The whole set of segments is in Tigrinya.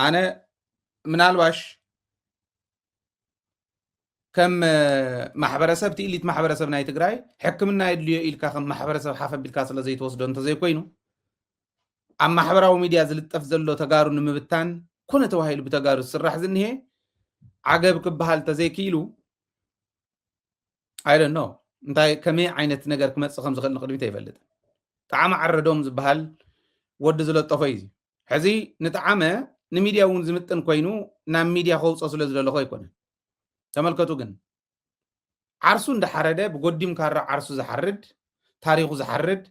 ኣነ ምናልባሽ ከም ማሕበረሰብ፣ እቲ ኢሊት ማሕበረሰብ ናይ ትግራይ ሕክምና የድልዮ ኢልካ ከም ማሕበረሰብ ሓፍ ኣቢልካ ስለ ዘይትወስዶ እንተዘይኮይኑ፣ ኣብ ማሕበራዊ ሚድያ ዝልጠፍ ዘሎ ተጋሩ ንምብታን ኮነ ተባሂሉ ብተጋሩ ዝስራሕ ዝንሄ ዓገብ ክበሃል ተዘይክኢሉ፣ ኣይደኖ እንታይ ከመይ ዓይነት ነገር ክመፅእ ከም ዝኽእል ንቅድሚት ኣይፈልጥን። ጣዕሚ ዓረዶም ዝበሃል ወዲ ዝለጠፎ እዩ። ሕዚ ንጣዕመ ንሚድያ እውን ዝምጥን ኮይኑ ናብ ሚድያ ከውፅኦ ስለ ዝደለኹ ኣይኮነን። ተመልከቱ ግን ዓርሱ እንዳሓረደ ብጎዲም ካራ ዓርሱ ዝሓርድ፣ ታሪኹ ዝሓርድ፣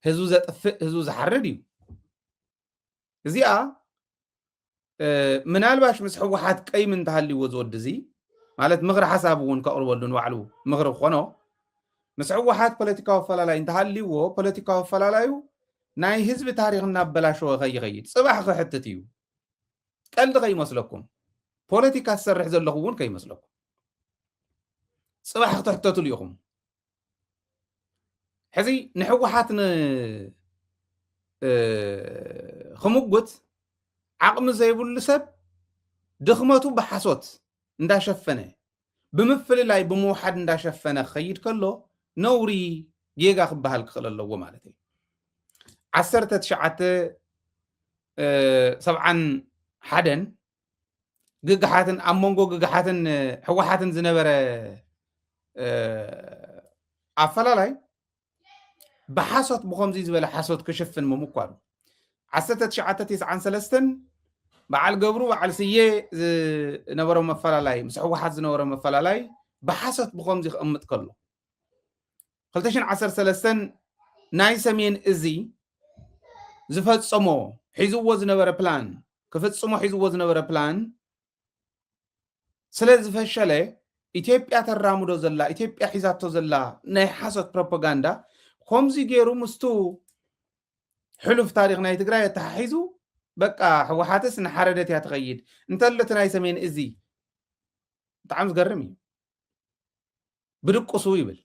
ህዝቡ ዘጥፍእ፣ ህዝቡ ዝሓርድ እዩ። እዚኣ ምናልባሽ ምስ ህወሓት ቀይሚ እንተሃልይዎ ዝወዲ እዚ ማለት ምኽሪ ሓሳብ እውን ከቕርበሉ ንባዕሉ ምኽሪ ክኾኖ፣ ምስ ህወሓት ፖለቲካዊ ኣፈላላይ እንተሃልይዎ ፖለቲካዊ ኣፈላላዩ ናይ ህዝቢ ታሪኽ እናበላሸወ ከይኸይድ ፅባሕ ክሕትት እዩ። ቀልዲ ከይመስለኩም፣ ፖለቲካ ዝሰርሕ ዘለኹ እውን ከይመስለኩም፣ ፅባሕ ክትሕተትሉ ኢኹም። ሕዚ ንህወሓት ን ክምጉት ዓቕሚ ዘይብሉ ሰብ ድኽመቱ ብሓሶት እንዳሸፈነ፣ ብምፍልላይ ብምውሓድ እንዳሸፈነ ክኸይድ ከሎ ነውሪ፣ ጌጋ ክበሃል ክኽእል ኣለዎ ማለት እዩ። ዓሰርተ ትሽዓተ ሰብዓን ሓደን ግግሓትን ኣብ መንጎ ግግሓትን ህወሓትን ዝነበረ ኣፈላላይ ብሓሶት ብኸምዚ ዝበለ ሓሶት ክሽፍን ምምኳኑ ዓሰርተ ትሽዓተ ተስዓን ሰለስተን በዓል ገብሩ በዓል ስየ ዝነበሮም ኣፈላላይ ምስ ህወሓት ዝነበሮም ኣፈላላይ ብሓሶት ብኸምዚ ክቕምጥ ከሎ ክልተ ሽሕን ዓሰርተ ሰለስተን ናይ ሰሜን እዚ ዝፈጸሞ ሒዝዎ ዝነበረ ፕላን ክፍጽሞ ሒዝዎ ዝነበረ ፕላን ስለ ዝፈሸለ ኢትዮጵያ ተራምዶ ዘላ ኢትዮጵያ ሒዛቶ ዘላ ናይ ሓሶት ፕሮፓጋንዳ ከምዚ ገይሩ ምስቱ ሕሉፍ ታሪኽ ናይ ትግራይ ኣተሓሒዙ በቃ ህወሓትስ ንሓረደት እያ ትኸይድ እንተሎ እቲ ናይ ሰሜን እዚ ብጣዕሚ ዝገርም እዩ። ብድቁሱ ይብል።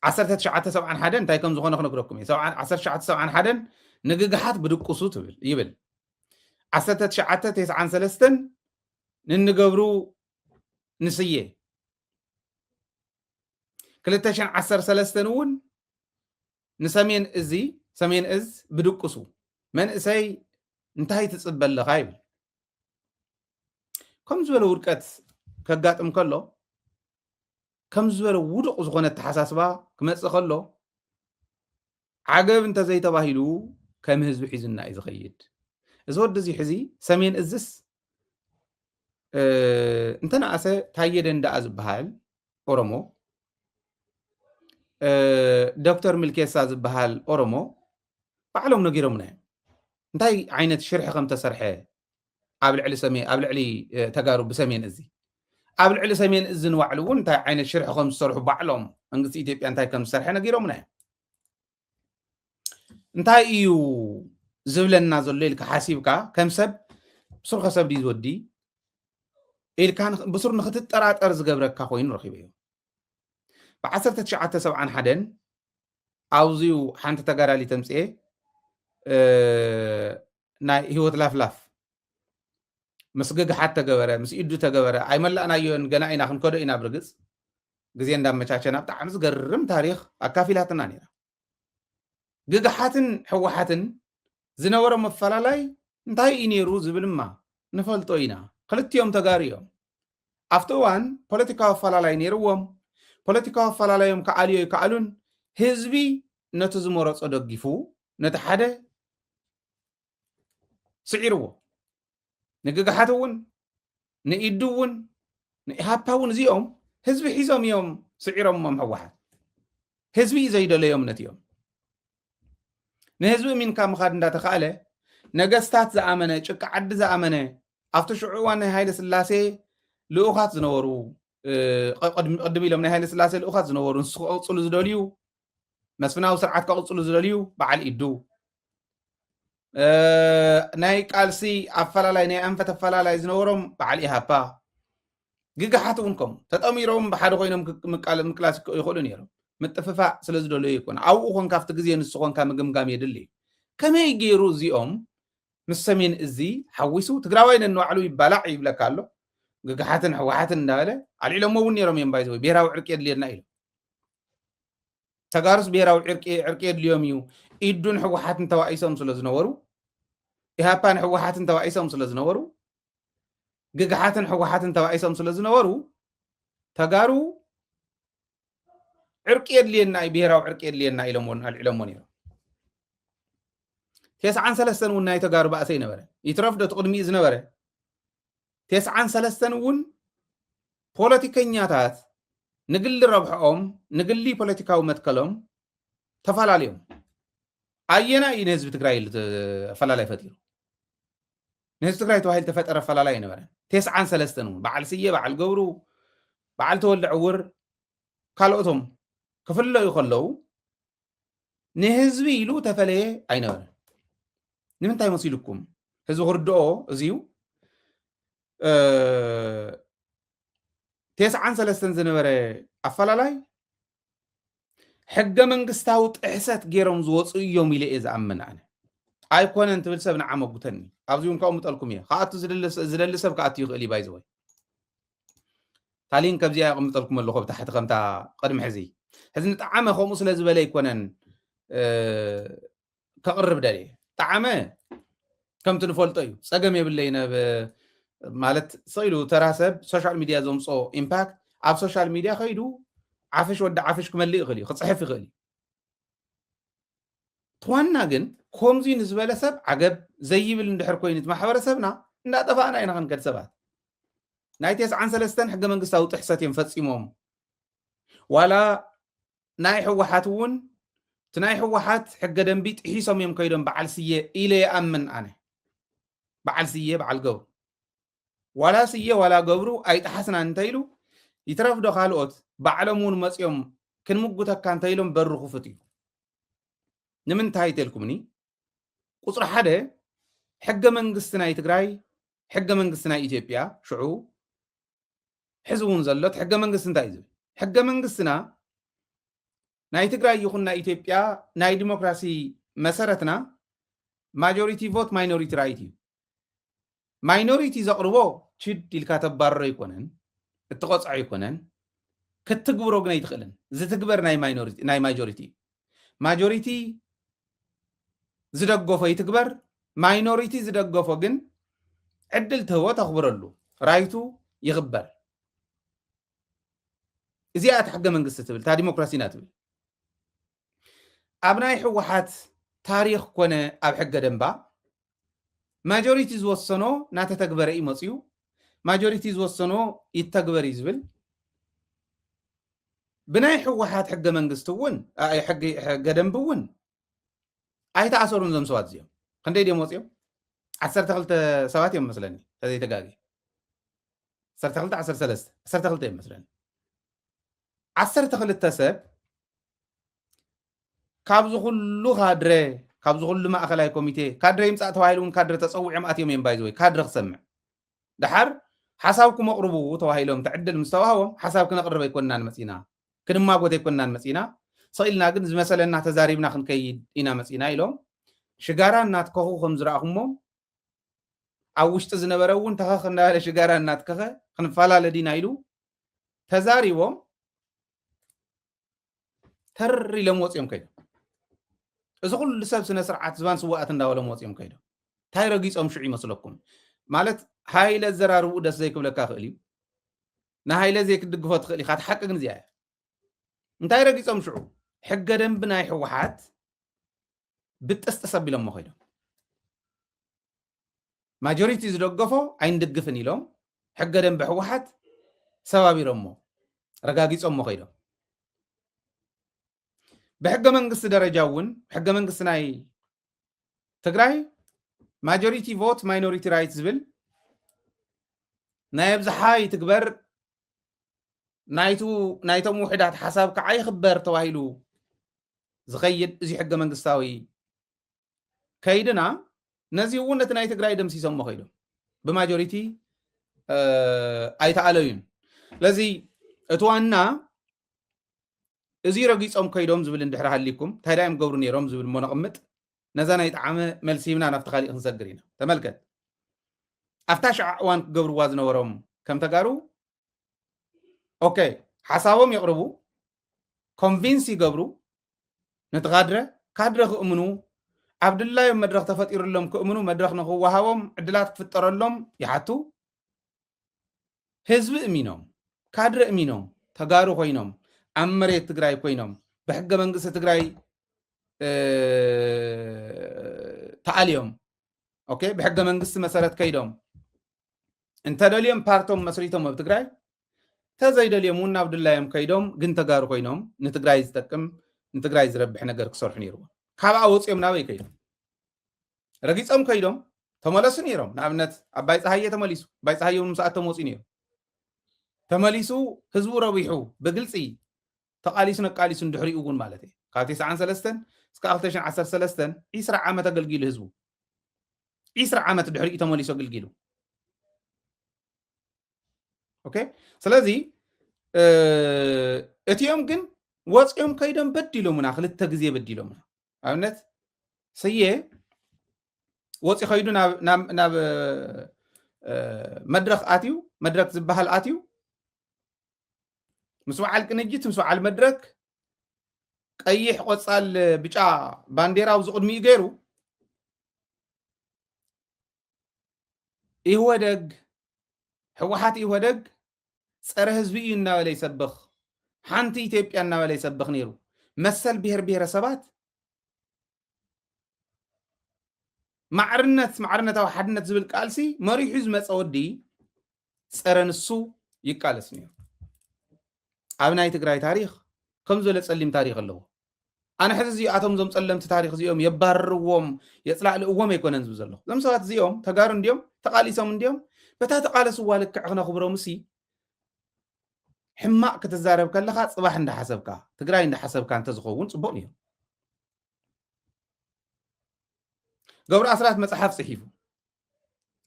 ዓሰርተ ትሽዓተ ሰብዓን ሓደን እንታይ ከም ዝኾነ ክነግረኩም እየ። ዓሰርተ ትሽዓተ ሰብዓን ሓደን ንግግሓት ብድቁሱ ትብል ይብል። ዓሰርተ ትሽዓተ ተስዓን ሰለስተን ንንገብሩ ንስየ ክልተ ሽሕን ዓሰርተ ሰለስተን እውን ንሰሜን እዚ ሰሜን እዝ ብድቁሱ መንእሰይ እንታይ ትፅበ ኣለኻ ይብል። ከም ዝበለ ውድቀት ከጋጥም ከሎ ከም ዝበለ ውዱቕ ዝኾነ ኣተሓሳስባ ክመፅእ ከሎ ዓገብ እንተዘይተባሂሉ ከም ህዝቢ ሒዙና እዩ ዝኸይድ። እዚ ወዲ እዚ ሕዚ ሰሜን እዝስ እንተነኣሰ ታየ ደንደኣ ዝበሃል ኦሮሞ ዶክተር ሚልኬሳ ዝበሃል ኦሮሞ ባዕሎም ነጊሮምና እዮም እንታይ ዓይነት ሽርሒ ከም ተሰርሐ ኣብ ልዕሊ ሰሜን ኣብ ልዕሊ ተጋሩ ብሰሜን እዚ ኣብ ልዕሊ ሰሜን እዚ ንባዕሉ እውን እንታይ ዓይነት ሽርሒ ከም ዝሰርሑ ባዕሎም መንግስቲ ኢትዮጵያ እንታይ ከም ዝሰርሐ ነጊሮምና እዮም እንታይ እዩ ዝብለና ዘሎ ኢልካ ሓሲብካ ከም ሰብ ብሱር ከሰብ ድዩ ዝወዲ ኢልካ ብሱር ንክትጠራጠር ዝገብረካ ኮይኑ ረኪበዮ ብዓሰርተ ትሽዓተ ሰብዓን ሓደን ኣብዚኡ ሓንቲ ተጋዳሊ ተምፅኤ ናይ ህይወት ላፍላፍ ምስ ግግሓት ተገበረ ምስ ኢዱ ተገበረ ኣይመላእናዮን ገና ኢና ክንከዶ ኢና ብርግፅ ግዜ እንዳመቻቸና ብጣዕሚ ዝገርም ታሪኽ ኣካፊላትና ነይራ ግግሓትን ህወሓትን ዝነበሮም ኣፈላላይ እንታይ እዩ ነይሩ ዝብል እማ ንፈልጦ ኢና ክልቲኦም ተጋሩ እዮም ኣብቲ እዋን ፖለቲካዊ ኣፈላላይ ነይርዎም ፖለቲካዊ ኣፈላላዮም ክኣልዮ ይከኣሉን ህዝቢ ነቲ ዝመረፆ ደጊፉ ነቲ ሓደ ስዒርዎ ንግግሓት እውን ንኢዱ እውን ንኢሃፓ እውን እዚኦም ህዝቢ ሒዞም እዮም ስዒሮሞም ህወሓት ህዝቢ እዩ ዘይደለዮም ነቲኦም ንህዝቢ እሚንካ ምኻድ እንዳተኻእለ ነገስታት ዝኣመነ ጭቃ ዓዲ ዝኣመነ ኣብቲ ሽዑ እዋን ናይ ሃይለ ስላሴ ልኡኻት ዝነበሩ ቅድሚ ኢሎም ናይ ሃይለ ስላሴ ልኡኻት ዝነበሩ ንሱ ክቕፅሉ ዝደልዩ መስፍናዊ ስርዓት ከቕፅሉ ዝደልዩ በዓል ኢዱ ናይ ቃልሲ ኣፈላላይ ናይ ኣንፈት ኣፈላላይ ዝነበሮም በዓል ኢሃፓ ግግሓት እውን ከም ተጠሚሮም ብሓደ ኮይኖም ምቅላስ ይኽእሉ ነይሮም ምጥፍፋእ ስለ ዝደለዩ ይኮነ ኣብኡ ኮንካ ኣብቲ ግዜ ንሱ ኮንካ ምግምጋም የድሊ እዩ ከመይ ገይሩ እዚኦም ምስ ሰሜን እዚ ሓዊሱ ትግራዋይ ነንባዕሉ ይባላዕ ይብለካ ኣሎ። ግግሓትን ህወሓትን እንዳበለ ኣልዒሎሞ እውን ነይሮም እዮም። ባይዘወይ ብሔራዊ ዕርቂ የድልየና ኢሉ። ተጋሩስ ብሔራዊ ዕርቂ ዕርቂ የድልዮም እዩ። ኢዱን ህወሓትን ተባኢሶም ስለ ዝነበሩ፣ ኢሃፓን ህወሓትን ተባኢሶም ስለ ዝነበሩ፣ ግግሓትን ህወሓትን ተባኢሶም ስለ ዝነበሩ፣ ተጋሩ ዕርቂ የድልየና እዩ፣ ብሔራዊ ዕርቂ የድልየና ኢሎሞ ኣልዒሎሞ ነይሮም። ተስዓን ሰለስተን እውን ናይ ተጋሩ ባእሲ ኣይነበረ። ይትረፍ ዶ እቲ ቅድሚኡ ዝነበረ? ተስዓን ሰለስተን እውን ፖለቲከኛታት ንግሊ ረብሕኦም፣ ንግሊ ፖለቲካዊ መትከሎም ተፈላለዮም። ኣየና እዩ ንህዝቢ ትግራይ ኢሉ ተ-፣ ኣፈላላይ ፈጢሩ? ንህዝቢ ትግራይ ተባሂሉ ተፈጠረ ኣፈላላይ ኣይነበረን። ተስዓን ሰለስተን እውን በዓል ስየ፣ በዓል ገብሩ፣ በዓል ተወልደ ዕውር፣ ካልኦቶም ክፍለዩ ከለዉ ንህዝቢ ኢሉ ተፈለየ ኣይነበረን። ንምንታይ መሲሉኩም? ህዝቢ ክርድኦ እዚዩ። እ፣ ተስዓን ሰለስተን ዝነበረ ኣፈላላይ ሕገ መንግስታዊ ጥሕሰት ገይሮም ዝወፁ እዮም ኢለ እየ ዝኣምን ኣነ። ኣይኮነን ትብል ሰብ ንዓ መጉተኒ። ኣብዚ እውን ከቕምጠልኩም እየ። ከኣቱ ዝደሊ፣ ዝደሊ ሰብ ከኣቱ ይኽእል እዩ ባይዘወይ። ታሊን ከብዚኣ የቕምጠልኩም ኣለኹ ኣብ ታሕቲ ከምታ ቅድሚ ሕዚ። ሕዚ ንጠዓመ ከምኡ ስለ ዝበለ ኣይኮነን፣ እ፣ ከቕርብ ደልየ። ጠዓመ ከምቲ ንፈልጦ እዩ። ጸገም የብለይን። ኣብ፣ ማለት ስቕ ኢሉ ተራ ሰብ ሶሻል ሚድያ ዘምጽኦ ኢምፓክት ኣብ ሶሻል ሚድያ ከይዱ ዓፍሽ ወዲ ዓፍሽ ክመልእ ይኽእል እዩ፣ ክጽሕፍ ይኽእል እዩ። እቲ ዋና ግን ከምዚ ንዝበለ ሰብ ዓገብ ዘይብል እንድሕር ኮይኑ እቲ ማሕበረሰብና እንዳጠፋእና ኢና ክንከድ ሰባት። ናይ ተስዓን ሰለስተን ሕገ መንግስታዊ ጥሕሰት እዮም ፈጺሞም። ዋላ ናይ ህወሓት እውን እቲ ናይ ህወሓት ሕገ ደንቢ ጥሒሶም እዮም ከይዶም በዓል ስየ ኢለ ይኣምን ኣነ። በዓል ስየ፣ በዓል ገብሩ። ዋላ ስየ ዋላ ገብሩ ኣይጠሓስናን እንተኢሉ ይትረፍ ዶ ካልኦት ባዕሎም እውን መፂኦም ክንምጉተካ እንተኢሎም በሩ ክፉት እዩ። ንምንታይ ተልኩምኒ? ቁፅሪ ሓደ ሕገ መንግስቲ ናይ ትግራይ፣ ሕገ መንግስቲ ናይ ኢትዮጵያ ሽዑ ሕዚ እውን ዘሎ እቲ ሕገ መንግስቲ እንታይ እዩ ዝብል? ሕገ መንግስትና ናይ ትግራይ ይኹን ናይ ኢትዮጵያ ናይ ዲሞክራሲ መሰረትና ማጆሪቲ ቮት ማይኖሪቲ ራይት እዩ። ማይኖሪቲ ዘቕርቦ ችድ ኢልካ ተባርሮ ኣይኮነን፣ እትቆፅዖ ኣይኮነን፣ ክትግብሮ ግን ኣይትኽእልን። ዝትግበር ናይ ማይኖሪቲ፣ ናይ ማጆሪቲ እዩ። ማጆሪቲ ዝደገፎ ይትግበር፣ ማይኖሪቲ ዝደገፎ ግን ዕድል ትህቦ፣ ተኽብረሉ፣ ራይቱ ይኽበር። እዚኣ እታ ሕገ መንግስቲ ትብል፣ እታ ዲሞክራሲና ትብል። ኣብ ናይ ህወሓት ታሪኽ ኮነ ኣብ ሕገ ደንባ ማጆሪቲ ዝወሰኖ እናተተግበረ እዩ መፅዩ። ማጆሪቲ ዝወሰኖ ይተግበር እዩ ዝብል። ብናይ ህወሓት ሕገ መንግስቲ እውን፣ ኣ፣ ሕገ፣ ሕገ ደንቢ እውን ኣይተኣሰሩን እዞም ሰባት እዚኦም። ክንደይ ድዮም ወፂኦም? ዓሰርተ ክልተ ሰባት እዮም መስለኒ፣ ተዘይተጋጊ። ዓሰርተ ክልተ፣ ዓሰርተ ሰለስተ፣ ዓሰርተ ክልተ እዮም መስለኒ። ዓሰርተ ክልተ ሰብ ካብዚ ኩሉ ካድረ፣ ካብዚ ኩሉ ማእኸላይ ኮሚቴ፣ ካድረ ይምፃእ ተባሂሉ እውን ካድረ ተፀዊዖም ኣትዮም እዮም ባይዘወይ፣ ካድረ ክሰምዕ። ደሓር ሓሳብኩም ኣቕርቡ ተባሂሎም እቲ ዕድል ምስ ተዋህቦም ሓሳብ ክነቕርብ ኣይኮንናን መፂና፣ ክንማጎት ኣይኮንናን መፂና። ስቕ ኢልና ግን ዝመሰለና ተዛሪብና ክንከይድ ኢና መፂና ኢሎም ሽጋራ እናትከኹ ከም ዝረኣኹሞም ኣብ ውሽጢ ዝነበረ እውን ተኸኽ እንዳበለ ሽጋራ እናትከኸ ክንፈላለ ዲና ኢሉ ተዛሪቦም ተር ኢሎም ወፂኦም ከይዶም። እዚ ኩሉ ሰብ ስነ ስርዓት ዝባን ስዋኣት እንዳበሎም ወፂኦም ከይዶም። እንታይ ረጊፆም ሽዑ ይመስለኩም? ማለት ሃይለ ኣዘራርብኡ ደስ ዘይክብለካ ይኽእል እዩ። ንሃይለ ዘይክትድግፎ ትኽእል ኢኻ። እቲ ሓቂ ግን እዚኣ እያ። እንታይ ረጊፆም ሽዑ? ሕገ ደንቢ ናይ ህወሓት ብጥስጥስ ኣቢሎሞ ከይዶም። ማጆሪቲ ዝደገፎ ኣይንድግፍን ኢሎም ሕገ ደንቢ ህወሓት ሰባቢሮሞ፣ ረጋጊፆሞ ከይዶም። ብሕገ መንግስቲ ደረጃ እውን ሕገ መንግስቲ ናይ ትግራይ ማጆሪቲ ቮት ማይኖሪቲ ራይት ዝብል ናይ ኣብዝሓ ይትግበር፣ ናይቱ፣ ናይቶም ውሕዳት ሓሳብ ከዓ ይኽበር ተባሂሉ ዝኸይድ እዚ ሕገ መንግስታዊ ከይድና፣ ነዚ እውን ነቲ ናይ ትግራይ ደምሲሶሞ ከይዶም ብማጆሪቲ፣ እ፣ ኣይተኣለዩን። ስለዚ እቲ ዋና እዚ ረጊፆም ከይዶም ዝብል እንድሕር ሃሊኩም እንታይ ደኣ እዮም ገብሩ ነይሮም ዝብል እሞ ነቕምጥ። ነዛ ናይ ጠዓመ መልሲ ሂብና ናብቲ ካሊእ ክንሰግር ኢና። ተመልከት፣ ኣብታ ሽዓ እዋን ክገብርዋ ዝነበሮም ከም ተጋሩ፣ ኦኬ፣ ሓሳቦም የቕርቡ፣ ኮንቪንስ ይገብሩ፣ ነቲ ካድረ፣ ካድረ ክእምኑ፣ ኣብ ድላዮም መድረኽ ተፈጢሩሎም ክእምኑ፣ መድረኽ ንክወሃቦም ዕድላት ክፍጠረሎም ይሓቱ። ህዝቢ እሚኖም፣ ካድረ እሚኖም፣ ተጋሩ ኮይኖም፣ ኣብ መሬት ትግራይ ኮይኖም፣ ብሕገ መንግስቲ ትግራይ፣ እ፣ ተኣልዮም፣ ኦኬ፣ ብሕገ መንግስቲ መሰረት ከይዶም፣ እንተደልዮም ፓርቶም መስሪቶም ኣብ ትግራይ፣ ተዘይደልዮም እውን ናብ ድላዮም ከይዶም፣ ግን ተጋሩ ኮይኖም፣ ንትግራይ ዝጠቅም፣ ንትግራይ ዝረብሕ ነገር ክሰርሑ ነይርዎም። ካብኣ ወፂኦም ናበይ ከይዶም? ረጊፆም ከይዶም፣ ተመለሱ ነይሮም። ንኣብነት፣ ኣባይ ፀሃየ ተመሊሱ። ኣባይ ፀሃየ እውን ምስ ኣቶም ወፂኡ ነይሩ። ተመሊሱ፣ ህዝቡ ረቢሑ፣ ብግልፂ ተቓሊሱን ኣቃሊሱን ድሕሪኡ እውን ማለት እዩ። ካብ ተስዓን ሰለስተን እስካብ ክልተ ሽሕን ዓሰርተ ሰለስተን ዒስራ ዓመት ኣገልጊሉ ህዝቡ። ዒስራ ዓመት ድሕሪኡ ተመሊሱ ኣገልጊሉ። ኦኬ? ስለዚ፣ እ፣ እቲኦም ግን ወፂኦም ከይዶም በዲሎምና፣ ክልተ ግዜ በዲሎምና። ኣብነት፣ ስየ ወፂ ከይዱ ናብ፣ ናብ፣ ናብ፣ እ፣ መድረኽ ኣትዩ፣ መድረኽ ዝበሃል ኣትዩ፣ ምስ በዓል ቅንጅት፣ ምስ በዓል መድረክ፣ ቀይሕ፣ ቆፃል፣ ብጫ ባንዴራ ኣብዚ ቅድሚኡ ገይሩ፣ ኢህወደግ፣ ህወሓት ኢህወደግ ጸረ ህዝቢ እዩ እናበለ ይሰብኽ፣ ሓንቲ ኢትዮጵያ እናበለ ይሰብኽ ነይሩ። መሰል ብሄር ብሄረሰባት፣ ማዕርነት፣ ማዕርነታዊ ሓድነት ዝብል ቃልሲ መሪሑ ዝመጸ ወዲ ጸረ ንሱ ይቃለስ ነይሩ። ኣብ ናይ ትግራይ ታሪኽ ከም ዝበለ ጸሊም ታሪኽ ኣለዎ። ኣነ ሕዚ እዚኣቶም እዞም ጸለምቲ ታሪኽ እዚኦም የባርርዎም፣ የጽላእልእዎም ኣይኮነን ዝብል ዘለኹ። እዞም ሰባት እዚኦም ተጋሩ እንድዮም፣ ተቓሊሶም እንድዮም፣ በታ ተቓለስዋ ልክዕ ክነኽብሮም እሲ ሕማቕ ክትዛረብ ከለኻ ጽባሕ እንዳሓሰብካ፣ ትግራይ እንዳሓሰብካ እንተዝኸውን ጽቡቕ ነይሩ። ገብሩ ኣስራት መጽሓፍ ጽሒፉ።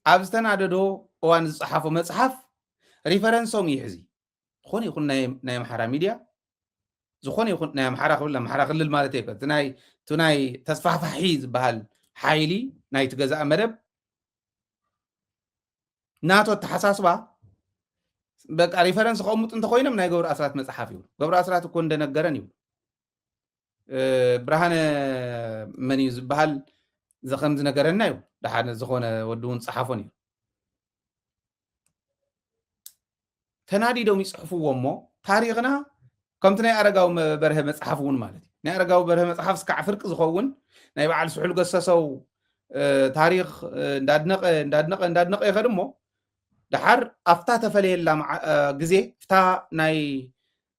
ኣብ ዝተናደዶ እዋን ዝጸሓፎ መጽሓፍ ሪፈረንሶም እዩ ሕዚ። ዝኾነ ይኹን ናይ፣ ናይ ኣምሓራ ሚድያ፣ ዝኾነ ይኹን ናይ ኣምሓራ ክብል፣ ኣምሓራ ክልል ማለት እዩ። እቲ ናይ፣ እቲ ናይ ተስፋፋሒ ዝበሃል ሓይሊ ናይቲ ገዛእ መደብ ናቶ ኣተሓሳስባ በቃ ሪፈረንስ ከቕምጡ እንተኾይኖም ናይ ገብሩ ኣስራት መጽሓፍ እዩ። ገብሩ ኣስራት እኮ እንደነገረን እዩ። እ፣ ብርሃነ መን እዩ ዝበሃል ዘኸም ዝነገረና እዩ። ደሓን ዝኾነ ወዲ እውን ጸሓፎን እዩ። ተናዲዶም ይጽሕፍዎ እሞ ታሪኽና ከምቲ ናይ ኣረጋዊ መ-፣ በርሀ መጽሓፍ እውን ማለት እዩ። ናይ ኣረጋዊ በርሀ መጽሓፍ እስካዕ ፍርቂ ዝኸውን ናይ በዓል ስሑል ገሰሰው፣ እ፣ ታሪኽ፣ እ፣ እንዳድነቐ፣ እንዳድነቐ፣ እንዳድነቐ ይኸድ እሞ ደሓር ኣብታ ተፈለየላ መዓ-፣ እ፣ ግዜ፣ እታ ናይ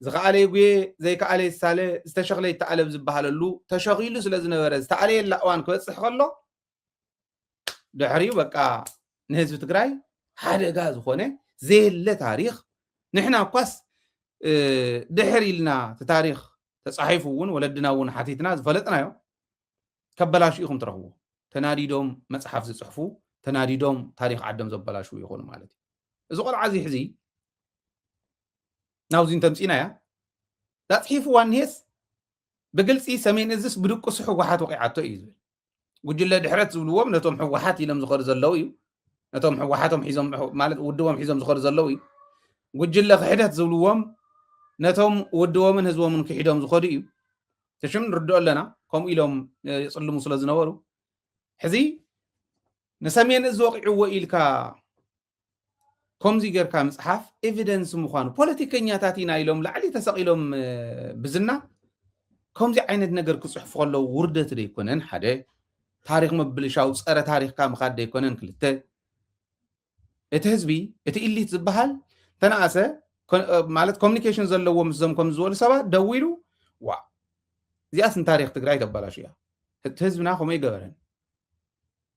ዝኸኣለ ይጉየ፣ ዘይከኣለ ይሳለ፣ ዝተሸኽለ ይተኣለብ ዝበሃለሉ ተሸኺሉ ስለ ዝነበረ ዝተኣለየላ እዋን ክበጽሕ ከሎ፣ ድሕሪኡ በቃ ንህዝቢ ትግራይ ሓደጋ ዝኾነ ዘየለ ታሪኽ፣ ንሕና እኳስ፣ እ፣ ድሕር ኢልና እቲ ታሪኽ ተጻሒፉ እውን ወለድና እውን ሓቲትና ዝፈለጥናዮ ከበላሽኡ ኢኹም ትረኽብዎ። ተናዲዶም መጽሓፍ ዝጽሕፉ፣ ተናዲዶም ታሪኽ ዓዶም ዘበላሽዉ ይኾኑ ማለት እዩ። እዚ ቆልዓ እዚ ሕዚ ናብዚ እንተምጺእናያ፣ ዳጽሒፍዋ እኒሄስ ብግልጺ ሰሜን እዝስ ብድቁሱ ህወሓት ወቂዓቶ እዩ ዝብል። ጉጅለ ድሕረት ዝብልዎም ነቶም ህወሓት ኢሎም ዝኸዱ ዘለዉ እዩ። ነቶም ህወሓቶም ሒዞም፣ ማለት ውድቦም ሒዞም ዝኸዱ ዘለዉ እዩ። ጉጅለ ክሕደት ዝብልዎም ነቶም ውድቦምን ህዝቦምን ክሒዶም ዝኸዱ እዩ። እቲ ሽም ንርድኦ ኣለና፣ ከምኡ ኢሎም፣ እ፣ ይጽልሙ ስለ ዝነበሩ። ሕዚ ንሰሜን እዝ ወቂዕዎ ኢልካ ከምዚ ጌርካ ምጽሓፍ ኤቪደንስ ምዃኑ፣ ፖለቲከኛታት ኢና ኢሎም ላዕሊ ተሰቒሎም፣ እ፣ ብዝና ከምዚ ዓይነት ነገር ክጽሕፉ ከለዉ ውርደት ደይኮነን? ሓደ፣ ታሪኽ ምብልሻው፣ ጸረ ታሪኽካ ምኻድ ደይኮነን? ክልተ፣ እቲ ህዝቢ፣ እቲ ኢሊት ዝበሃል ተነኣሰ፣ ኮ-፣ እ፣ ማለት ኮሚኒኬሽን ዘለዎ ምስዞም ከም ዝበሉ ሰባት ደዊሉ፣ ዋ፣ እዚኣስ ንታሪኽ ትግራይ ተበላሹ እያ። እቲ ህዝብና ከምኡ ኣይገበረን።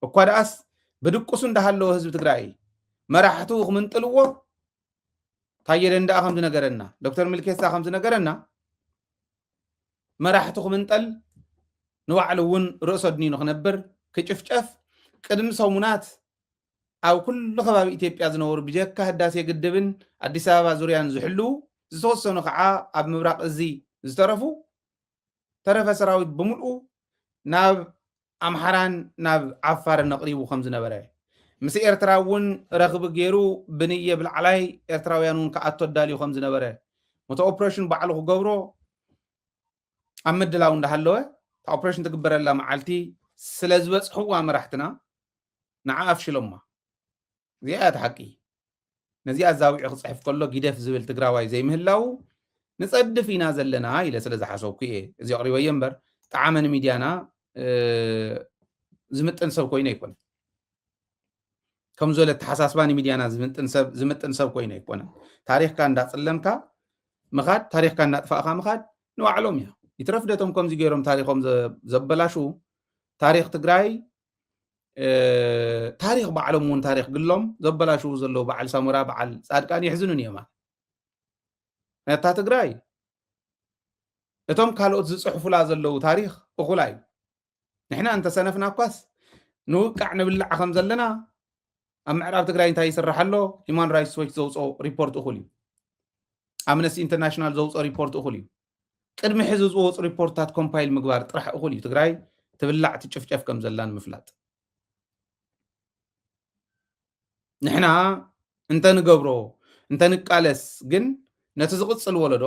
እኳ ደኣስ ብድቁሱ እንዳሃለወ ህዝቢ ትግራይ መራሕቱ ክምንጥልዎ፣ ታየ ደንደኣ ከም ዝነገረና፣ ዶክተር ሚልኬሳ ከም ዝነገረና፣ መራሕቱ ክምንጠል፣ ንባዕሉ እውን ርእሱ ኣድንዩ ንኽነብር፣ ክጭፍጨፍ፣ ቅድሚ ሰሙናት ኣብ ኩሉ ከባቢ ኢትዮጵያ ዝነበሩ ብጀካ ህዳሴ ግድብን ኣዲስ ኣበባ ዙርያን ዝሕልዉ፣ ዝተወሰኑ ከዓ ኣብ ምብራቕ እዚ ዝተረፉ፣ ተረፈ ሰራዊት ብምልኡ ናብ ኣምሓራን ናብ ዓፋርን ኣቕሪቡ ከም ዝነበረ፣ ምስ ኤርትራ እውን ረኽቢ ገይሩ ብንየ ብላዕላይ ኤርትራውያን እውን ክኣቶ ኣዳልዩ ከም ዝነበረ፣ እቲ ኦፕሬሽን ባዕሉ ክገብሮ ኣብ ምድላው እንዳሃለወ፣ እታ ኦፕሬሽን ትግበረላ መዓልቲ ስለ ዝበጽሕዋ መራሕትና ንዓ ኣፍሽሎማ። እዚኣ እያ እቲ ሓቂ። ነዚኣ ኣዛዊዑ ክጽሕፍ ከሎ ጊደፍ ዝብል ትግራዋይ ዘይምህላው ንጸድፍ ኢና ዘለና ኢለ ስለ ዝሓሰብኩ እየ እዚ ኣቕሪበዮ እምበር፣ ጠዓመ ንሚድያና ዝምጥን ሰብ ኮይኑ ኣይኮነን። ከም ዝበለ ኣተሓሳስባ ንሚድያና ዝምጥን ሰብ ኮይነ ኣይኮነን። ታሪኽካ እንዳጽለምካ ምኻድ፣ ታሪኽካ እንዳጥፋእካ ምኻድ ንባዕሎም እያ። ይትረፍ ደቶም ከምዚ ገይሮም ታሪኾም ዘበላሹ፣ ታሪኽ ትግራይ ታሪኽ ባዕሎም እውን ታሪኽ ግሎም ዘበላሽዉ ዘለዉ በዓል ሳሞራ በዓል ጻድቃን የሕዝኑን እዮም። ነታ ትግራይ እቶም ካልኦት ዝጽሕፉላ ዘለዉ ታሪኽ እኹላ እዩ። ንሕና እንተሰነፍና እኳስ ንውቃዕ ንብላዕ ከም ዘለና ኣብ ምዕራብ ትግራይ እንታይ ይስራሕ ኣሎ? ሂማን ራይትስ ዎች ዘውፅኦ ሪፖርት እኹል እዩ። ኣምነስቲ ኢንተርናሽናል ዘውፅኦ ሪፖርት እኹል እዩ። ቅድሚ ሕዚ ዝወፁ ሪፖርትታት ኮምፓይል ምግባር ጥራሕ እኹል እዩ። ትግራይ ትብላዕ ትጭፍጨፍ ከም ዘላን ምፍላጥ። ንሕና እንተንገብሮ እንተንቃለስ ግን ነቲ ዝቕፅል ወለዶ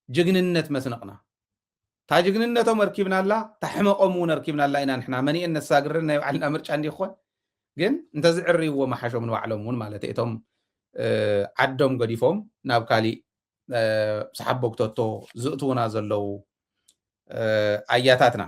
ጅግንነት መስነቕና። እታ ጅግንነቶም ኣርኪብናላ፣ እታ ሕመቖም እውን ኣርኪብናላ ኢና ንሕና። መን እየን ነሳግረን ናይ ባዕልና ምርጫ እንዲኾን ግን እንተዝዕርይዎ መሓሾም ንባዕሎም እውን ማለት እቶም ዓዶም ገዲፎም ናብ ካሊእ ብሰሓቦክተቶ ዝእትውና ዘለዉ ኣያታትና።